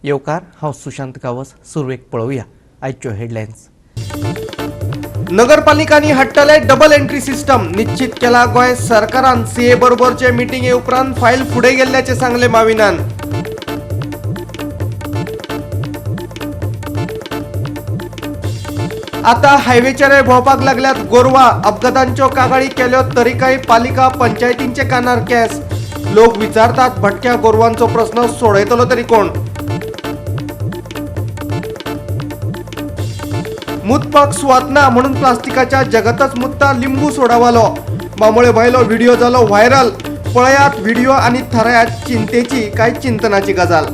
येवकार, हांव सुशांत गांवस. सुरवेक पळोवया आयच्यो हेडलायन्स. नगरपालिकांनी हाडटले डबल एंट्री सिस्टम, निश्चित केला गोंय सरकारान. सीए बरोबरचे मिटिंगे उपरांत फायल फुडें गेल्ल्याचें सांगलें माविनान. आता हायवेचेर भोंवपाक लागल्यात गोरवां. अपघातांच्यो कागाळी केल्यो तरी कांय पालिका पंचायतींचे कानार केस. लोक विचारतात, भटक्या गोरवांचो प्रस्न सोडयतलो तरी कोण? मुतपाक सुवात ना म्हणून प्लास्टिकाच्या जगातच मुत्ता लिंबू सोडावालो. मामोळे भायलो व्हिडिओ जालो व्हायरल. पळयात व्हिडिओ आणि थारायात चिंतेची काय चिंतनाची गजाल.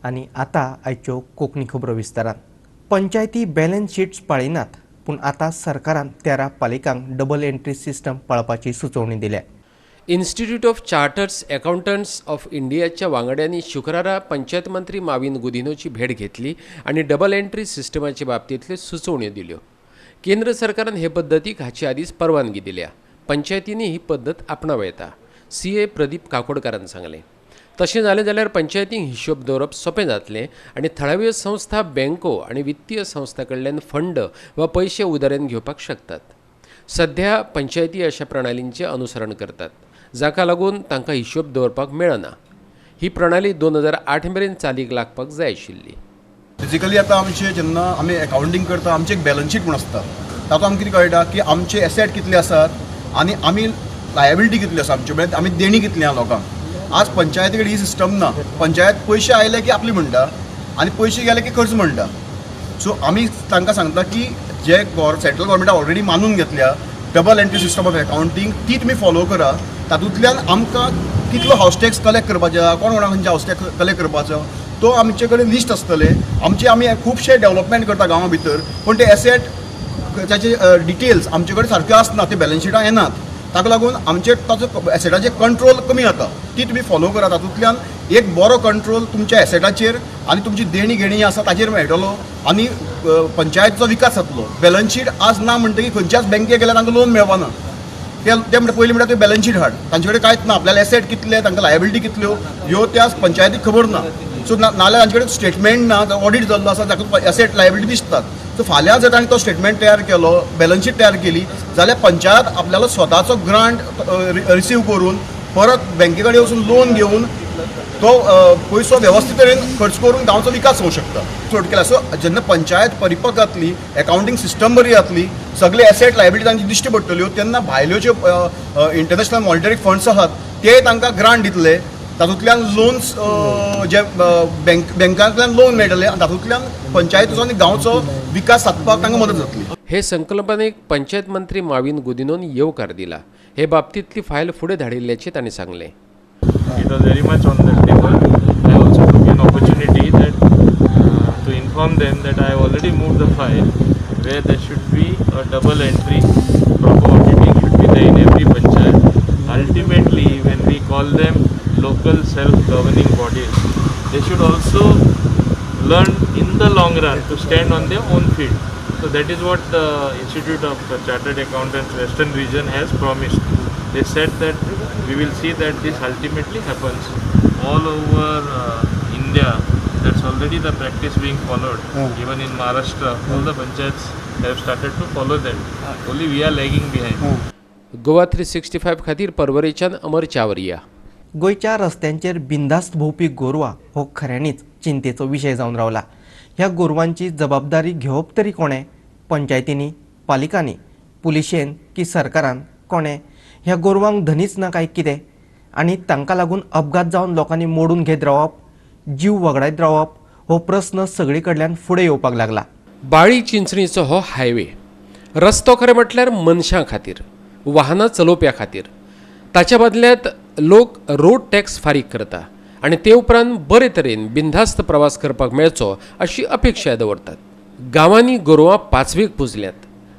आनी आतां आयच्यो कोंकणी खबरो विस्तारान. पंचायती बॅलन्स शिट्स पाळिनात, पूण आतां सरकारान 13 पालिकांक डबल एंट्री सिस्टम पाळपाची सुचोवणी दिल्या. Institute of charters accountants of इंडियाच्या वांगड्यांनी शुक्रारा पंचायत मंत्री माविन गुदिन्होची भेट घेतली आनी डबल एंट्री सिस्टमाचे बाबतींतल्यो सुचोवण्यो दिल्यो. केंद्र सरकारान हे पद्दतीक हाचे आदींच परवानगी दिल्या. पंचायतींनी ही पद्दत आपणावं येता, सीए प्रदीप काकोडकारान सांगलें. तशें जालें जाल्यार पंचायतींक हिशोब दवरप सोंपें जातलें आनी थळाव्यो संस्था बँको आनी वित्तीय संस्था कडल्यान फंड वा पयशे उदाऱ्यान घेवपाक शकतात. सध्या पंचायती अशा प्रणालींचें अनुसरण करतात, जाका लागून तांकां हिशोब दवरपाक मेळना. ही प्रणाली 2008 मेरेन चालीक लागपाक जाय आशिल्ली. बेजिकली आतां आमचे जेन्ना आमी एकावंटींग करता, आमचे एक बॅलन्स शीट म्हूण आसता. तातूंत आमकां कितें कळटा की आमचे एसेट कितले आसात आनी आमी लायबिलिटी कितली आसा आमच्यो, म्हळ्यार आमी देणी कितली आहा लोकांक. आज पंचायती कडेन ही सिस्टम ना. पंचायत पयशे आयले की आपली म्हणटा आनी पयशे गेले की खर्च म्हणटा. सो आमी तांकां सांगता की जे सेंट्रल गव्हर्मेंटान ऑलरेडी मानून घेतल्या double entry system of accounting, ती तुमी फॉलो करा. तातूंतल्यान आमकां कितलो हावस टॅक्स कलेक्ट करपाचो आहा, कोण कोणा खंयचे हावस टॅक्स कलेक्ट करपाचो, तो आमचे कडेन लिस्ट आसतलें. आमचे आमी खुबशे डेवलपमेंट करता गांवा भितर, पूण ते एसेट ताचे डिटेल्स आमचे कडेन सारक्यो आसना, ते बॅलन्स शिटां येनात. ताका लागून आमचे ताचो एसेटाचेर कंट्रोल कमी जाता. ती तुमी फॉलो करा. तातूंतल्यान एक बरो कंट्रोल तुमच्या एसेटाचेर आनी तुमची देणी घेणी आसा ताचेर मेळटलो आनी पंचायतीचो विकास जातलो. बॅलन्स शीट आज ना म्हणटकीर खंयच्याच बँके गेल्यार तांकां लोन मेळपाना. ते ते म्हणटा, पयलीं म्हणटा, तुवें बॅलन्स शीट हाड. तांचे कडेन कांयच ना. आपल्याला एसेट कितले, तांकां लायबिलिटी कितल्यो, ह्यो त्या पंचायतीक खबर ना. सो ना नाल्यार तांचे कडेन स्टेटमेंट ना, ऑडिट जाल्लो आसा ताका एसेट लायबिलिटी दिसतात. सो फाल्यां जर तांणी तो स्टेटमेंट तयार केलो, बॅलन्स शीट तयार केली जाल्यार पंचायत आपल्यालो स्वताचो ग्रांट रिसीव करून परत बँके कडेन वचून लोन घेवन तो पयसो वेवस्थीत तरेन खर्च करून गांवचो विकास होऊ शकता. चड केला. सो जेन्ना पंचायत परिपक्व जातली, एकावंटींग सिस्टम बरी जातली, सगळे एसेट लायबिलिटी तांची दिश्टी पडटल्यो, तेन्ना भायल्यो ज्यो इंटरनॅशनल मॉनिटरी फंड्स आहात ते तांकां ग्रांट दितले. तातूंतल्यान लोन्स जे बँकांतल्यान लोन मेळटले आनी तातूंतल्यान पंचायतीचो आनी गांवचो विकास सादपाक तांकां मदत जातली. हे संकल्पनेक पंचायत मंत्री माविन गुदिन्होन येवकार दिला. हे बाबतींतली फायल फुडें धाडिल्ल्याचें तांणी सांगलें. It was very much on the table. I also took an opportunity that to inform them that I have already moved the file where there should be a double entry, proper auditing should be there in every panchayat. Ultimately, when we call them local self-governing bodies, they should also learn in the long run to stand on their own feet. So that is what the Institute of Chartered Accountants Western Region has promised. They said that we will see that this ultimately happens all over India. That's already the practice being followed. Even in Maharashtra, all the panchayats have started to follow that. Only we are lagging behind. Goa 365 खातीर पर्वरेच्यान अमर चावरिया. गोंयच्या रस्त्यांचेर बिंदास्त भोंवपी गोरवां हो खऱ्यांनीच चिंतेचो विशय जावन रावला. ह्या गोरवांची जबाबदारी घेवप तरी कोणें? पंचायतींनी, पालिकांनी, पुलिशेन की सरकारान? कोणें? ह्या गोरवांक धनीच ना काय कितें? आनी तांकां लागून अपघात जावन लोकांनी मोडून घेत रावप, जीव वगडायत रावप, हो प्रस्न सगळे कडल्यान फुडें येवपाक लागला. बाळी चिंचणीचो हो हायवे रस्तो खरें म्हटल्यार मनशां खातीर, वाहनां चलोवप्या खातीर. ताच्या बदल्यात लोक रोड टॅक्स फारीक करता आनी ते उपरांत बरे तरेन बिनधास्त प्रवास करपाक मेळचो अशी अपेक्षा दवरतात. गांवांनी गोरवां पांचवेक पुजल्यात,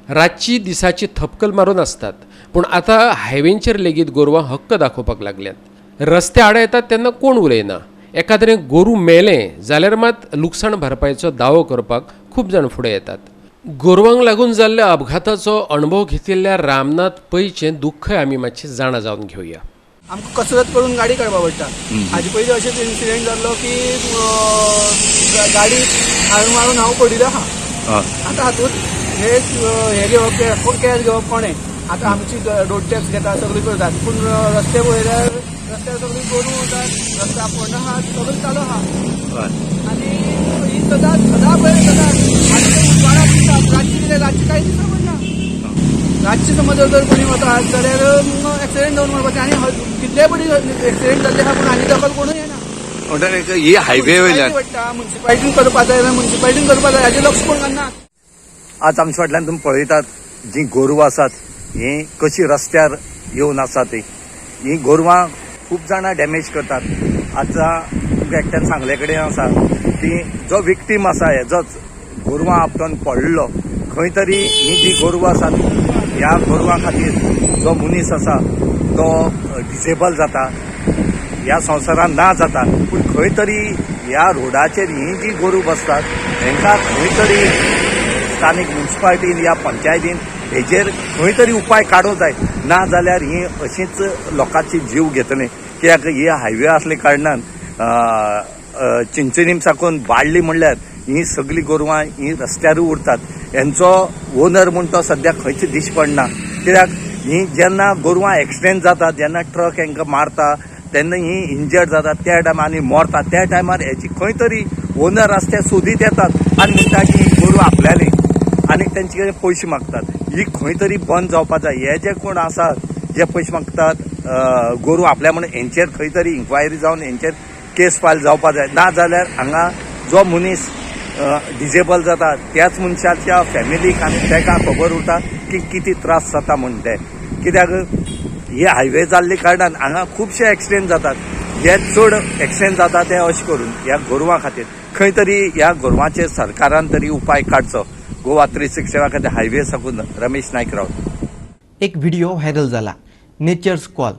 रातची दिसाची थपकल मारून आसतात, पूण आतां हायवेंचेर लेगीत गोरवां हक्क दाखोवपाक लागल्यात. रस्ते आड येतात तेन्ना कोण उलयना. एकाद्रें गोरूं मेलें जाल्यार मात लुकसाण भरपायचो दावो करपाक खूब जाण फुडें येतात. गोरवांक लागून जाल्ल्या अपघाताचो अणभव घेतिल्ल्या रामनाथ पैचें दुख्खय आमी मातशें जाणा जावन घेवया. आमकां कसरत करून गाडी काडपा पडटा. हाजे पयलीं अशेंच इन्सिडेंट जाल्लो की गाडी हाडून मारून हांव पडिल्लो आहा. आतां हातूंत हे घेवप कॅश घेवप कोणें? आतां आमची रोड टॅक्स घेता, सगळीं करतात, पूण रस्ते पळयल्यार रस्त्यार सगळीं गोरूं वतात, रस्ते आपोण आहा, सगळें चालू आहा. आनी ही सदां सदां पळय सदां आनी उजवाडाक दिसता, रातची कितें रातची कांय दिसता पडना. रातची समज जर कोणी वता जाल्यार एक्सिडेंट जावन मरपाचें. आनी कितले पडी एक्सिडेंट जाल्ले आहा पूण आनी दखल कोणूय येना. म्हणटा ही हायवे वयल्यान पडटा, मुन्सिपालिटीन करपा जाय, मुन्सिपालिटीन करपा जाय, हाजें लक्ष कोण घालना. आज आमच्या फाटल्यान तुमी पळयतात जी गोरवां आसात ही कशी रस्त्यार येवन आसा ती. ही गोरवां खूब जाणां डॅमेज करतात. आतां तुमकां एकट्यान सांगले कडेन आसा की जो विक्टीम आसा हेजोच गोरवां आपटोन पडलो खंय तरी. ही जी गोरवां आसात ह्या गोरवां खातीर जो मनीस आसा तो डिसेबल जाता, ह्या संवसारांत ना जाता. पूण खंय तरी ह्या रोडाचेर ही जी गोरूं बसतात हेंकां खंय तरी स्थानीक मुन्सिपालिटीन या पंचायतीन हेजेर खंय तरी उपाय काडूंक जाय. ना जाल्यार ही अशीच लोकांची जीव घेतली. कित्याक ही हायवे आसले कारणान चिंचणीम साकून बाळ्ळी म्हणल्यार ही सगळीं गोरवां ही रस्त्यारूय उरतात. हेंचो ओनर म्हूण तो सद्याक खंयच दिश्टी पडना. कित्याक ही जेन्ना गोरवां एक्सिडेंट जाता, जेन्ना ट्रक हेंकां मारता तेन्ना ही इंजर्ड जातात त्या टायमार आनी मरतात त्या टायमार हेची खंय तरी ओनर आसा ते सोदीत येतात आनी म्हणटा की गोरवां आपल्याली आनी तेंचे कडेन पयशे मागतात. ही खंय तरी बंद जावपा जाय. हे जे कोण आसात जे पयशे मागतात गोरवां आपल्या म्हणून हेंचेर खंय तरी इन्क्वायरी जावन हेंचेर केस फायल जावपा जाय. ना जाल्यार हांगा जो मनीस डिजेबल जाता त्याच मनशाच्या फॅमिलीक आनी ताका खबर उरता की कितें त्रास जाता म्हूण ते. कित्याक हे हायवे जाल्ले कारणान हांगा खुबशे एक्सिडेंट जातात. हे चड एक्सिडेंट जाता ते अशें करून ह्या गोरवां खातीर खंय तरी ह्या गोरवांचेर सरकारान तरी उपाय काडचो. गोवा 367 खातीर हायवे साकून रमेश नायक रावत. एक व्हिडिओ व्हायरल जाला, नेचर्स कॉल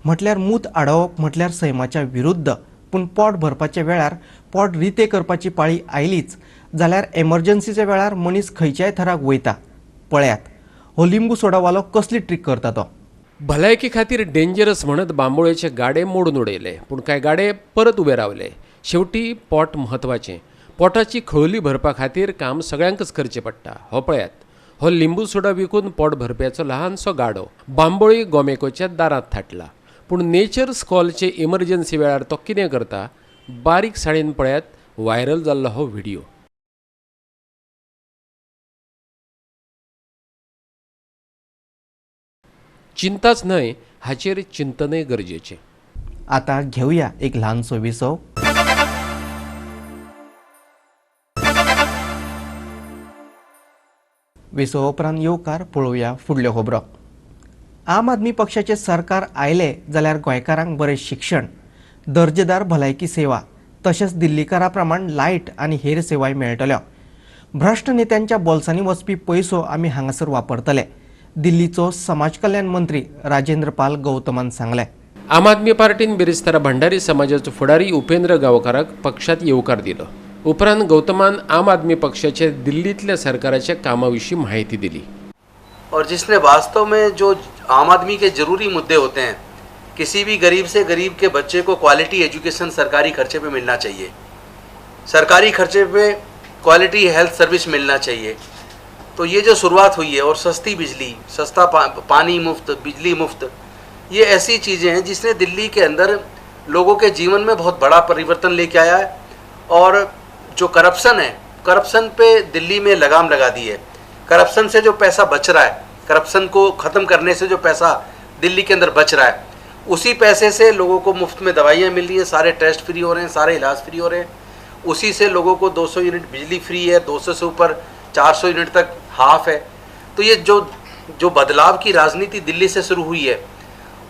म्हटल्यार मूत आडावप म्हटल्यार सैमाच्या विरुद्ध, पूण पोट भरपाच्या वेळार पोट रिते करपाची पाळी आयलीच जाल्यार एमर्जन्सीच्या वेळार मनीस खंयच्याय थराक वयता. पळयात हो लिंबू सोडावालो कसली ट्रीक करता तो. भलायकी खातीर डेंजरस म्हणत बांबोळेचे गाडे मोडून उडयले, पूण कांय गाडे परत उबे रावले. शेवटी पोट म्हत्वाचें. पोटाची खळली भरपा खातीर काम सगळ्यांकच करचें पडटा. हो पळयात हो लिंबू सोडा विकून पोट भरप्याचो ल्हानसो गाडो बांबोळी गोमेकोच्या दारांत थाटला. पूण नेचर्स कॉलचे इमर्जन्सी वेळार तो कितें करता बारीक साणेन पळयात व्हायरल जाल्लो हो व्हिडिओ. चिंताच न्हय, हाचेर चिंतनय गरजेचें. आतां घेवया एक ल्हानसो विसव. विसवा उपरांत येवकार पळोवया फुडल्यो खबरो. आम आदमी पक्षाचें सरकार आयलें जाल्यार गोंयकारांक बरें शिक्षण, दर्जेदार भलायकी सेवा तशेंच दिल्लीकारा प्रमाण लायट आनी हेर सेवाय मेळटल्यो. भ्रश्ट नेत्यांच्या बोल्सांनी वचपी पयसो आमी हांगासर वापरतले, दिल्लीचो समाज कल्याण मंत्री राजेंद्र पाल गौतमान सांगलें. आम आदमी पार्टीन बिरेस्तारा भंडारी समाजाचो फुडारी उपेंद्र गांवकाराक पक्षात येवकार दिलो. उपरांत गौतमान आम आदमी पक्षाचे दिल्लीतल्या सरकाराच्या कामा विशीं माहिती दिली. और जिसने वास्तव में जो आम आदमी के ज़रूरी मुद्दे होते हैं, किसी भी गरीब से गरीब के बच्चे को क्वालिटी एजुकेशन सरकारी खर्चे पे मिलना चाहिए, सरकारी खर्चे पे क्वालिटी हेल्थ सर्विस मिलना चाहिए। तो ये जो शुरुआत हुई है, और सस्ती बिजली, सस्ता पानी मुफ्त, बिजली मुफ्त, ये ऐसी चीज़ें हैं जिसने दिल्ली के अंदर लोगों के जीवन में बहुत बड़ा परिवर्तन लेके आया है। और जो करप्शन है, करप्शन पे दिल्ली में लगाम लगा दी है। करप्शन से जो पैसा बच रहा है, करप्शन को ख़त्म करने से जो पैसा दिल्ली के अंदर बच रहा है, उसी पैसे से लोगों को मुफ्त में दवाइयाँ मिल रही हैं, सारे टेस्ट फ्री हो रहे हैं, सारे इलाज फ्री हो रहे हैं। उसी से लोगों को 200 यूनिट बिजली फ्री है, 200 से ऊपर 400 यूनिट तक हाफ है। तो ये जो जो बदलाव की राजनीति दिल्ली से शुरू हुई है,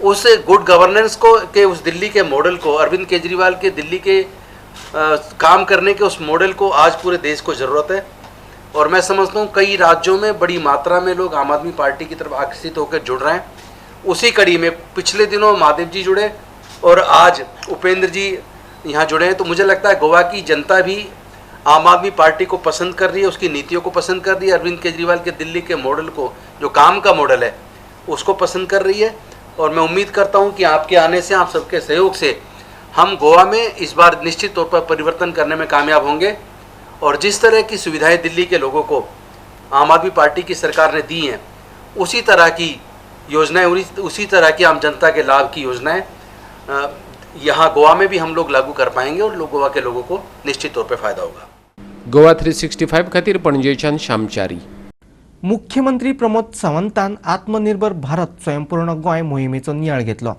उस गुड गवर्नेंस को के उस दिल्ली के मॉडल को, अरविंद केजरीवाल के दिल्ली के काम करने के उस मॉडल को आज पूरे देश को ज़रूरत है। और मैं समझता हूँ कई राज्यों में बड़ी मात्रा में लोग आम आदमी पार्टी की तरफ आकर्षित होकर जुड़ रहे हैं। उसी कड़ी में पिछले दिनों महादेव जी जुड़े और आज उपेंद्र जी यहाँ जुड़े हैं। तो मुझे लगता है गोवा की जनता भी आम आदमी पार्टी को पसंद कर रही है, उसकी नीतियों को पसंद कर रही है, अरविंद केजरीवाल के दिल्ली के मॉडल को, जो काम का मॉडल है, उसको पसंद कर रही है। और मैं उम्मीद करता हूं कि आपके आने से, आप सबके सहयोग से हम गोवा में इस बार निश्चित तौर पर परिवर्तन करने में कामयाब होंगे। और जिस तरह की सुविधाएं दिल्ली के लोगों को आम आदमी पार्टी की सरकार ने दी हैं, उसी तरह की योजनाएं, उसी तरह की आम जनता के लाभ की योजनाएं यहाँ गोवा में भी हम लोग लागू कर पाएंगे और लोग गोवा के लोगों को निश्चित तौर पर फायदा होगा। गोवा 365 खातीर पणजेच्यान श्यामचारी। मुख्यमंत्री प्रमोद सावंतान आत्मनिर्भर भारत स्वयंपूर्ण गोंय मोहिमेचो नियाळ घेतलो।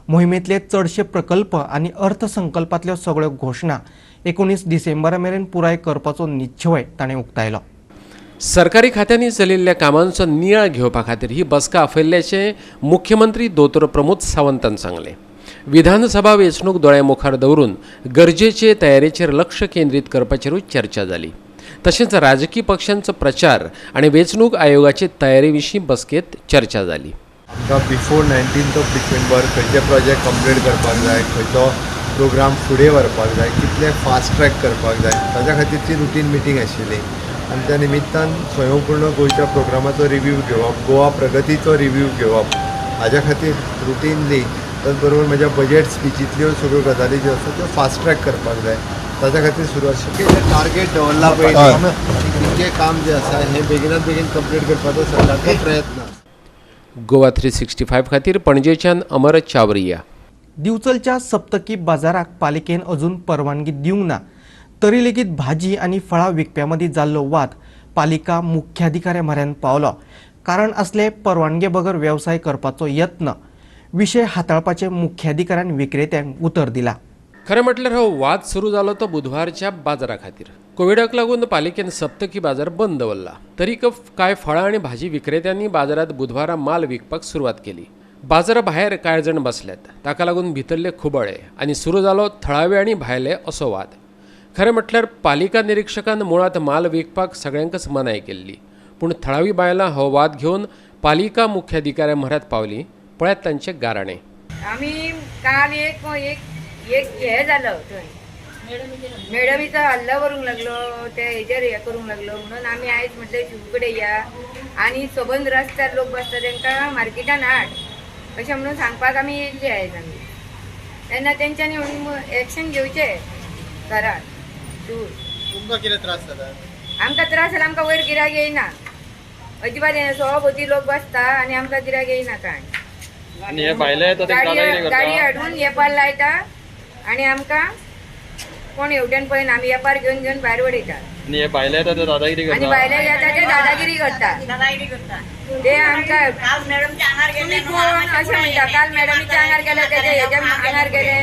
मोहिमेंतले चडशे प्रकल्प आनी अर्थसंकल्पांतल्यो सगळ्यो घोशणा 19 डिसेंबरा मेरेन पुराय करपाचो निश्चय ताणें उक्तायलो। सरकारी खात्यांनी चलिल्ल्या कामांचो नियाळ घेवपा खातीर ही बसका आपयल्ल्याचें मुख्यमंत्री दोतोर प्रमोद सावंतान सांगलें। विधानसभा वेंचणूक दोळ्या मुखार दवरून गरजेचे तयारेचेर लक्ष केंद्रीत करपाचेरूय चर्चा जाली। तशेंच राजकीय पक्षांचो प्रचार आनी वेंचणूक आयोगाचे तयारे विशीं बसकेंत चर्चा जाली। आमकां बिफोर 19 डिसेंबर खंयचे प्रोजेक्ट कंप्लीट करपाक जाय, खंयचो प्रोग्राम फुडें व्हरपाक जाय, कितले फास्ट ट्रॅक करपाक जाय, ताज्या खातीरची रुटीन मिटींग आशिल्ली। आनी त्या निमित्तान स्वयंपूर्ण गोंयच्या प्रोग्रामाचो रिव्यू घेवप, गोवा प्रगतीचो रिव्यू घेवप, हाज्या खातीर रुटीनली त्याच बरोबर म्हज्या बजेट स्पिचींतल्यो सगळ्यो गजाली ज्यो आसा त्यो फास्ट ट्रॅक करपाक जाय, ताज्या खातीर सुरू आशिल्ली। टार्गेट दवरला पळय आनी खंयचें काम जें आसा हें बेगिनात बेगीन कंप्लीट करपाचो सरकारचो प्रयत्न आसा। गोवा 365 खातीर पणजेच्यान अमर चावरिया। दिवचलच्या सप्तकी बाजाराक पालिकेन अजून परवानगी दिवंक ना, तरी लेगीत भाजी आनी फळां विकप्यां मदीं जाल्लो वाद पालिका मुख्याधिकाऱ्या म्हऱ्यान पावलो। कारण असले परवानगे बगर वेवसाय करपाचो यत्न विशय हाताळपाचे मुख्याधिकाऱ्यान विक्रेत्यांक उतर दिला। खरें म्हटल्यार हो वाद सुरू जालो तो बुधवारच्या बाजारा खातीर। कोविडाक लागून पालिकेन सप्तकी बाजार बंद दवरला, तरी कांय फळां आनी भाजी विक्रेत्यांनी बाजारांत बुधवारा माल विकपाक सुरवात केली। बाजारा भायर कांय जाण बसल्यात, ताका लागून भितरले खुबळे आनी सुरू जालो थळावे आनी भायले असो वाद। खरें म्हटल्यार पालिका निरिक्षकान मुळांत माल विकपाक सगळ्यांकच मनाय केल्ली, पूण थळावी बायलां हो वाद घेवन पालिका मुख्याधिकाऱ्या म्हऱ्यांत पावली। पळयात तांचे गाराणे। आमी काल एक एक एक हे जालो थंय मॅडमीचो हल्लो करूंक लागलो, ते हेजेर हे करूंक लागलो, म्हणून आमी आयज म्हटलें शिव कडेन या आनी सबंद रस्त्यार लोक बसता तांकां मार्केटान हाड अशें म्हणून सांगपाक आमी येयल्ली आयज आमी। तेन्ना तेंच्यांनी एक्शन घेवचें घरात। तुमकां कितें त्रास जाता? आमकां त्रास जाल्यार आमकां वयर गिरायक येयना अजिबात येना, सभोवती लोक बसता आनी आमकां गिरायक येयना कांय। गाडी हाडून येपार लायता आनी आमकां कोण हेवटेन पळयना, आमी येपार घेवन घेवन भायर उडयता आनी भायले येता ते दादागिरी करता। ते आमकां तुमी कोण अशें म्हणटा, काल मॅडमीच्या आंगार गेले, तेज्या हेज्या आंगार गेले,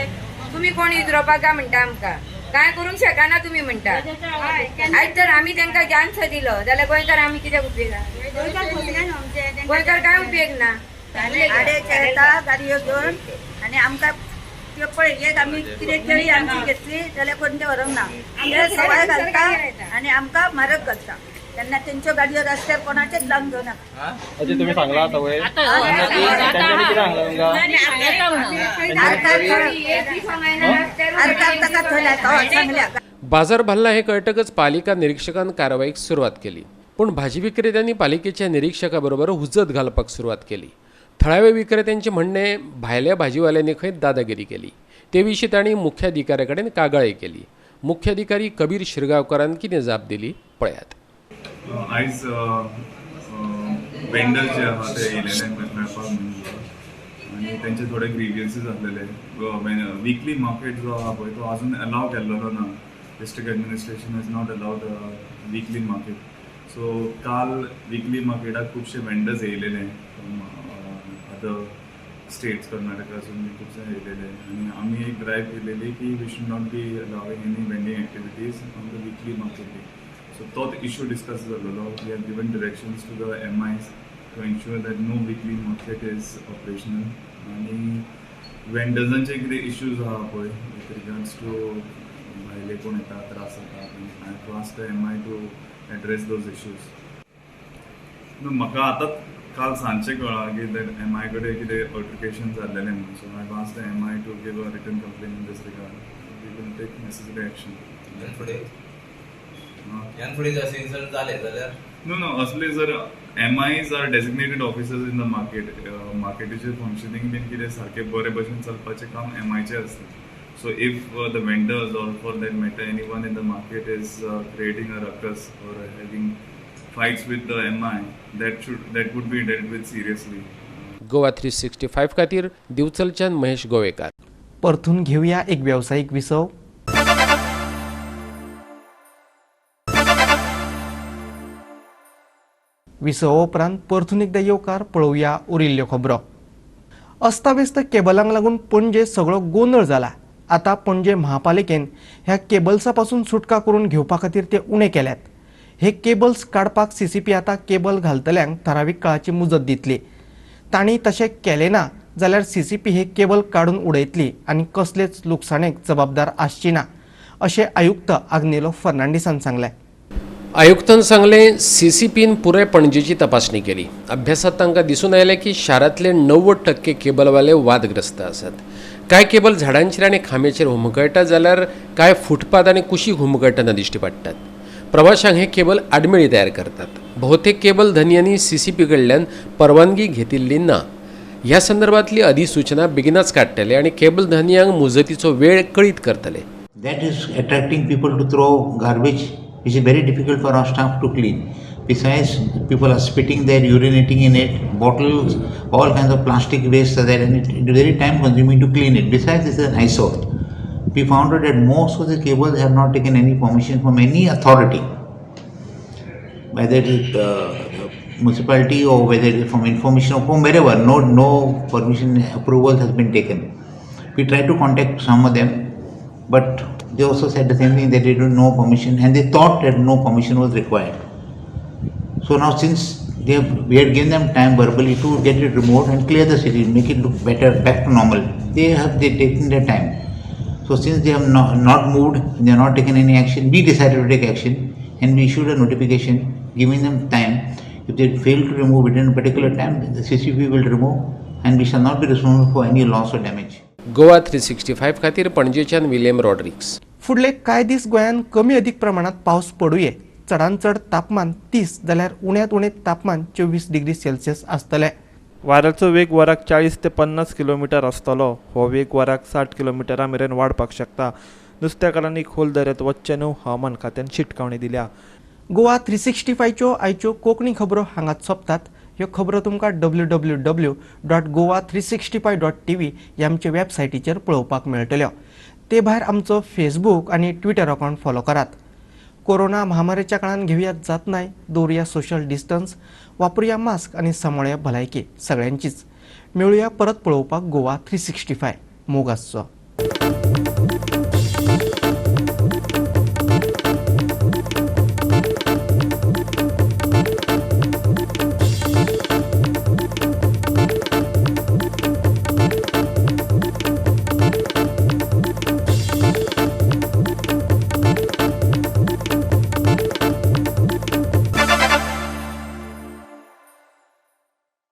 तुमी कोण इजरोवपाक काय म्हणटा, आमकां कांय करूंक शकना तुमी म्हणटा। आयज तर आमी तांकां चान्स दिलो जाल्यार गोंयकार आमी कित्याक उपयोग, गोंयकार कांय उपयोग ना। येता गाडयो घेवन आनी आमकां त्यो पळय एक आमी कितें केळी आमची घेतली जाल्यार कोण ते व्हरूंक ना, सवाय घालता आनी आमकां म्हारग घालता। तेन्ना तेंच्यो गाडयो रस्त्यार कोणाचेच लावन घेवं नाका। तुमी सांगलां आतां वयर बाजार भरला हें कळटकच पालिका निरिक्षकान कारवाईक सुरवात केली, पूण भाजी विक्रेत्यांनी पालिकेच्या निरिक्षका बरोबर हुजत घालपाक सुरवात केली। थळाव्या विक्रेत्यांचे म्हणणें भायल्या भाजीवाल्यांनी खंय दादागिरी केली, ते विशीं तांणी मुख्याधिकाऱ्या कडेन कागाळी केली। मुख्याधिकारी कबीर शिरगांवकारान कितें जाप दिली पळयात। आयज वेंडर्स जे आहा ते येयलेले मेळपाक आनी तेंचे थोडे ग्रिवियन्सीस आसलेले। विकली मार्केट जो आहा पळय तो आजून अलाव केल्लो ना, district administration has not allowed weekly market. So काल विकली मार्केटाक खुबशे वेंडर्स येयलेले फ्रॉम अदर स्टेट्स, कर्नाटकासून खुबशे येयलेले आनी आमी एक ड्रायव केलेली की we should not be allowing any vending activities on the weekly market day. So तोच इशू डिस्कस जाल्लो। We have given directions to the MIs to ensure that no weekly market is operational. आनी वेंडर्सांचे कितें issues आहा पळय with regards two भायले कोण येता त्रास जाता, I have asked the MI to address those issues. म्हाका आतां काल सांजचें कळ्ळां की that MI कडेन कितें अल्टरकेशन जाल्लेलें म्हणून, so I have asked the MI to give a written complain in this regard. We will take necessary action. ह्यान फुडें जर इन्सिडंट जाले जाल्यार नो नो असले जर MIs are designated officers in the market, मार्केटीचें functioning बीन कितें सारकें बरे भशेन चलपाचें काम एमआयचें आसता. So if the vendors or for that matter anyone in the market is creating a ruckus or having fights with the MI, that would be dealt with seriously. Goa 365 खातीर दिवचलच्यान महेश गोवेकार. परतून घेवया एक वेवसायीक विसव. विसवा उपरांत परतून एकदा येवकार पळोवया उरिल्ल्यो खबरो. अस्ताव्यस्त केबलांक लागून पणजे सगळो गोंदळ जाला. आतां पणजे महापालिकेन ह्या केबल्सा पासून सुटका करून घेवपा खातीर ते उणे केल्यात. हे केबल्स काडपाक सीसीपी आतां केबल घालतल्यांक थारावीक काळाची मुजत दितली. तांणी तशें केलें ना जाल्यार सीसीपी हे केबल काडून उडयतली आनी कसलेच लुकसाणेक जबाबदार आसची ना अशें आयुक्त आग्नेलो फर्नांडीसान सांगलें. आयुक्तान सांगलें, सीसीपीन पुराय पणजेची तपासणी केली. अभ्यासात तांकां दिसून आयलें की शारांतले 90% केबलवाले वादग्रस्त आसात. कांय केबल झाडांचेर आनी खांब्याचेर हुमकळटा जाल्यार कांय फुटपाथ आनी कुशीक हुमकळटना दिश्टी पडटात. प्रवाशांक हे केबल आडमेळी तयार करतात. बहुतेक केबल धनयांनी सीसीपी कडल्यान परवानगी घेतिल्ली ना. ह्या संदर्भातली अधिसूचना बेगिनाच काडटले आनी केबल धनयांक मुजतीचो वेळ कळीत करतले. That is attracting people to throw garbage, which is very difficult for our staff to clean. Besides, people are spitting there, urinating in it, bottles, all kinds of plastic waste are there, and it is very time consuming to clean it. Besides, this is an eyesore. We found out that most of the cables have not taken any permission from any authority, whether it is municipality or whether it is from information or from wherever. No permission approval has been taken. We tried to contact some of them, but they also said the same thing, that they don't know permission, and they thought that no permission was required. So now, since we had given them time verbally to get it removed and clear the city, make it look better, back to normal, they taken their time. So since they have not moved, they have not taken any action, we decided to take action, and we issued a notification giving them time. If they fail to remove within a particular time, the CCP will remove, and we shall not be responsible for any loss or damage. Goa 365 खातीर पणजेच्यान William Rodrigues. फुडले कांय दीस गोंयांत कमी अदीक प्रमाणात पावस पडुये. चडांत चड तापमान 30 जाल्यार उण्यांत उणें तापमान 24 डिग्री सेल्सियस आसतलें. वाऱ्याचो वेग वराक 40 ते 50 किलोमिटर आसतलो. हो वेग वराक 60 किलोमिटरा मेरेन वाडपाक शकता. नुस्तेकारांनी खोल दर्यांत वचचें न्हू हवामान खात्यान शिटकावणी दिल्या. गोवा 365च्यो आयच्यो कोंकणी खबरो हांगाच सोंपतात. ह्यो खबरो तुमकां www.goa365.tv ह्या आमचे वेबसायटीचेर पळोवपाक मेळटल्यो. ते भायर आमचो फेसबूक आनी ट्विटर अकावंट फॉलो करात. कोरोना महामारीच्या काळान घेवया जातनाय, दवरुया सोशल डिस्टन्स, वापरुया मास्क आनी सांबाळुया भलायकी सगळ्यांचीच. मेळुया परत पळोवपाक गोवा 365. मोग आसचो.